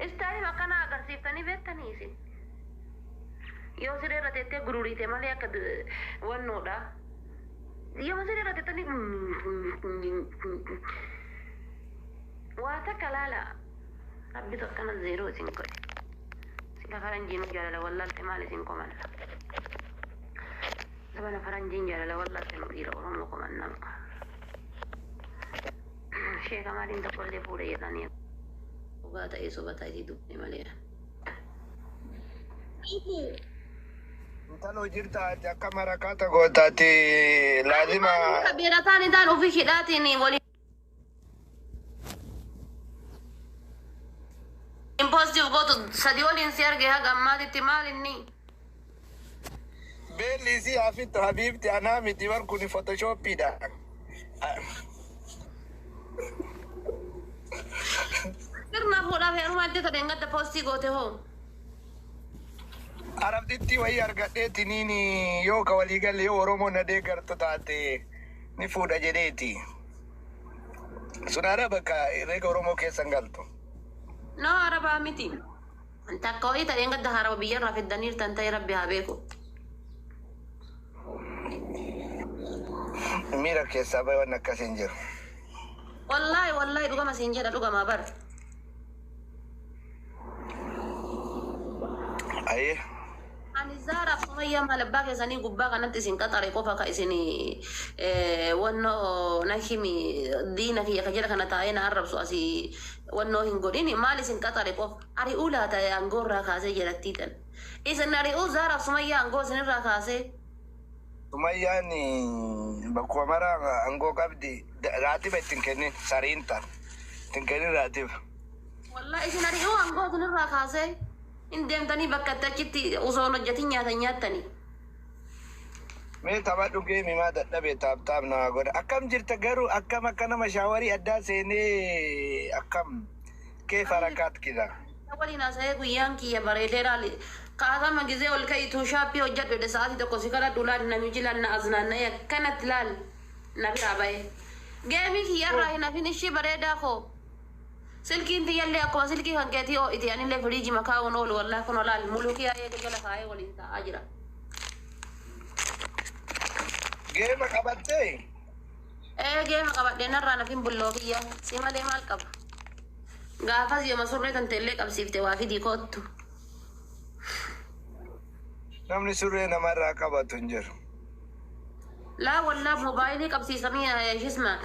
Istaayilii akkanaa agarsiiftanii beektanii isin. Yoo siree irra teettee gururiite malee akka wannoodha. Yoo siree irra teettanii waa takka laala. Rabbitu akkana zeeroo isin godhe. Sila faranjiin jaalala wallaalte maal isin komanna. Zabana faranjiin jaalala wallaalte nu dhiira Oromoo komanna. Sheeka maaliin tokkollee fuudhe jedhanii. Dhugaa ta'ee soba ta'ee dubbe malee. Intaloo jirta ati akka marakaata gootaati laazima. Kabeerataan isaan ofii hidhaatiin waliin positive gootu sadii waliin si arge haga ammaatitti maal inni? Beelli isii hafittu habiibti anaa miti bar kuni photoshooppiidha. Sirna fuudhaaf heerumaa itti ta'e gadda poostii goote hoo? Arabtitti wayii argadheeti niin yoo ka walii galle yoo Oromoo na deeggartu taate ni fuudha jedheeti. Sun araba ka herreega Oromoo keessa hin galtu. No arabaa miti. Takka wayii ta'e gadda haraba biyyarraa fiddaniirtan ta'e rabbi haa beeku. Miira keessaa bahe waan akkas hin jiru. Wallaahi wallaahi dhugama siin jedha dhugamaa bar. Ayyee. Ani Zaaraaf Sumayyaa maal abbaa keessanii gubbaa kanatti isin qaxare qofa ka isin wannoo na himi diina kiyya ka jedha kana taa'ee na arrabsu asii wannoo hin godhini maal isin qaxare qofa ari'uu laata aangoo irraa kaasee jedhattii tan. Isin ari'uu Zaaraaf Sumayyaa aangoo isinirraa kaasee. Sumayyaan bakkuma mara aangoo qabdi raatiba ittiin kennin sariin ta'a. Ittiin kennin raatiba. Wallaahi isin ari'uu aangoo isinirraa kaasee hin deemtanii bakka itti achitti osoo hin hojjetin nyaatan nyaattanii. Mee taphadhu geemi maa dadhabe taap taap naa godha. Akkam jirta garuu akkam akka nama shaawarii addaa seenee akkam kee farakaat kida. Waliin haasa'ee guyyaan kiyya bareedeera. Kaasama gizee ol ka'itu shaappii hojjedhu jedhe sa'aatii tokko si kadhadhu laal namichi laal na aznaanna'ee akkanatti laal na biraa ba'e. Geemii kiyyarraa hin hafin ishii bareedaa koo. Silkiin tiyyallee akkuma silkii kan keetii ho'ite anillee firiijii makaa'uun oolu wallaahi kun olaal mulukiyaa eega jala kaa'ee waliin taa'aa jira. Geema qabattee Ee geema qabadhee narraa nafin bulloo kiyya si malee maal qaba. Gaafas yooma surree tante illee qabsiifte waa fidii koottu. Namni surree namarraa qabatu hin jiru. Laa wallaa moobaayilii qabsiisanii shisma.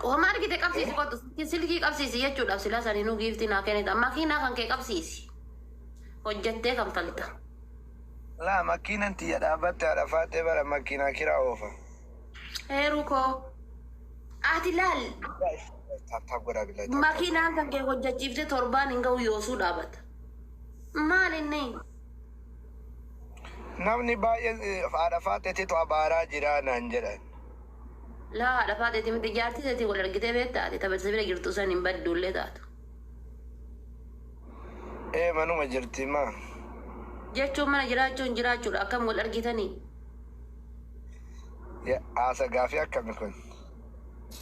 Homa argite qabsiisi kottu silkii qabsiisi jechuudhaaf silaa saniinuu giiftii naa kennita. Makiinaa kan kee qabsiisi. Hojjattee kanfalta. Laa makiinan tiyya dhaabbatte haadha faaxee bara makiinaa kiraa oofa. Heeruu koo. Ati laal Taap taap godhaa billahi taap taap. Makiinaan kan kee hojjachiifte torbaan hin ga'u yoosuu dhaabata. Maal inni? Namni baay'een haadha faaxeetitu abaaraa jira naan jedhan. Laa haadha faaxeeti miti jaartii teetii wal argitee beektaa ati tapha bira jirtu san hin badduullee taatu. Ee manuma jirti maa. Jechuun mana jiraachuun jiraachuudha akkam wal argitanii? Haasa gaafii akkami kun?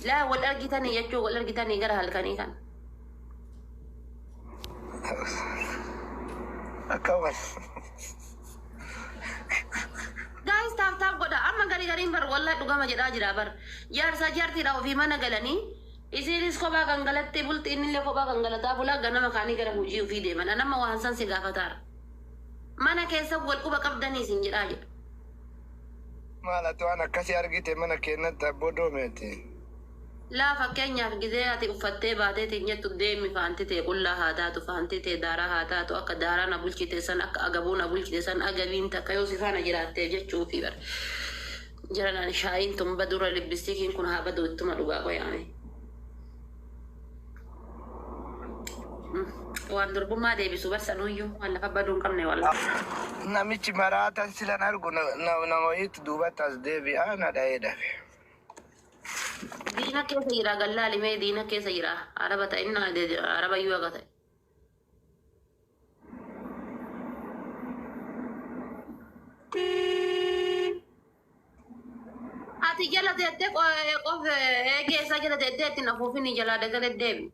Laa wal argitanii jechuun wal argitanii gara halkanii kan. Akkam wal. Guys taap taap godha amma garii gariin bar wallahi dhugama jedhaa jira bar jaarsaa jaartiidha ofii mana galanii isiinis kophaa kan galattee bulti innillee kophaa kan galataa bulaa ganama kaanii gara hojii ofii deeman anamma waan san si gaafataara. Mana keessa wal quba qabdanii isin jedhaa jedha. Maal ati waan akkasii argite mana keenyatti abboo doomeeti. Laa fakkeenyaaf gizee ati uffattee baateetiin jettu deemi faanti tee qullaa haa taatu faanti tee daaraa haa taatu akka daaraa na bulchite san akka agabuu na bulchite san agabiin takka yoo si faana jiraatteef jechuufi bar. Jaranaan shaayiin tun badurra libbistikiin kun haa badu ittuma dhugaa qoyaame. Waan durbummaa deebisu bar sanuyyuu waan lafa baduu hin qabne wallah. Namichi maraatan silan argu nama wayiitu duubatti as deebi'aa na dha'ee dhabe. Diina keessa jira gallaali mee diina keessa jira araba ta'inna araba iyyuu haga ta'e. Ati jala teettee qof eegee isaa jala teettee ittiin afuufini jalaa dagalee deebi.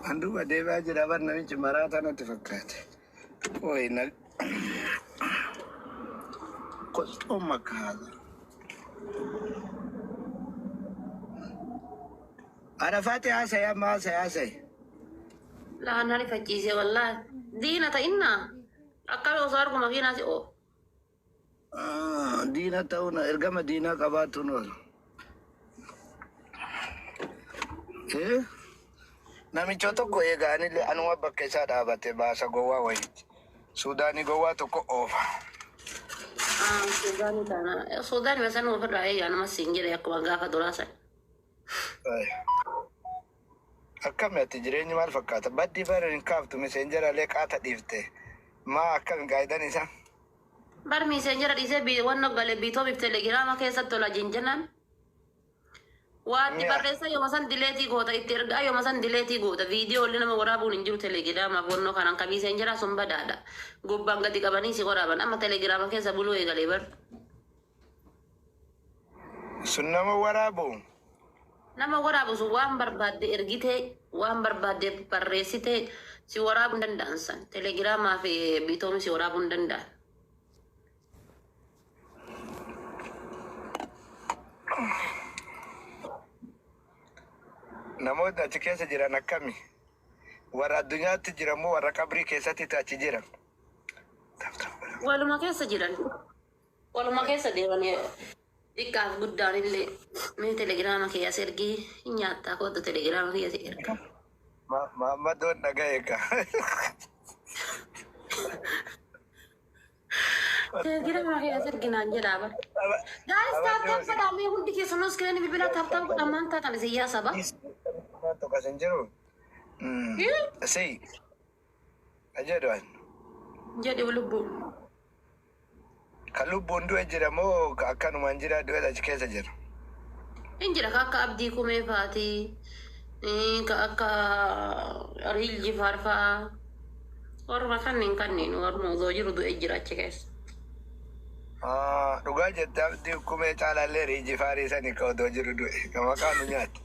Anduuba deebi'aa jira bar namichi maraa natti fakkaate. Oyi na qosxoon makkaata. Arafaati haasa'e amma haasa'e haasa'e. Laan ariifachiise wallaahi. Diina ta'innaa akkami osoo argu makiinaa si oofu. Diina ta'uun ergama diinaa qabaatuun oolu. Namicha tokko egaa anillee anuma bakka isaa dhaabate baasa gowwaa wayiiti. Suudaanii gowwaa tokko oofa. Suudaanii taana. Suudaanii masan ofirraa eegaa nama siin jedhe akkuma gaafa duraa sana. Akkami ati jireenyi maal fakkaata? Baddii bara hin kaaftu miseenjeralee qaata dhiifte. Maa akkami gaayidaan isaa? Bar miseenjera dhiisee wanno gale biitoomiif telegiraama keessatti tola jinjanaan. Waatti barreessa yooma san dileetii goota itti ergaa yooma san dileetii goota viidiyoo illee nama waraabuun hin jiru telegiraamaaf wannoo kanaan ka miseenjera sun badaadha. Gubbaan gadi qabanii si waraaban amma telegiraama keessa buluu eegalee bar. Sun nama waraabu? Nama waraabu sun waan barbaadde ergitee waan barbaadde barreessitee si waraabuu hin danda'an san telegiraamaa fi biitoomi si waraabuu hin danda'an. Namoonni achi keessa jiran akkami? Warra addunyaatti jiran moo warra qabrii keessatti achi jiran? Waluma keessa jiran. Waluma keessa deeman xiqqaaf guddaan illee mee telegiraama kiyya as ergii hin nyaattaa kootu telegiraama kiyya si erga. Maammadoon dhaga'e ka. Telegiraama kiyya as ergi naan jedhaa bara. Guys, tap tap godhaa mee hundi keessanuu iskiriinii bilbilaa tap tap godhaa maal taatan isin yaa saba? Tokko hin jiru. Si. Jedhu. Jedhi lubbuu. Kan lubbuun du'e jira moo akkanumaan jira du'e achi keessa jira? Hin jira ka akka Abdii Kumee faati, ka akka Riil Jifaar fa'aa. Warra kanneen kanneen warra osoo jiru du'e jira achi keessa. Dhugaa jette Abdii Kumee caalaallee Riil Jifaarii sani ka odoo jiru du'e. Ka maqaa nu nyaate.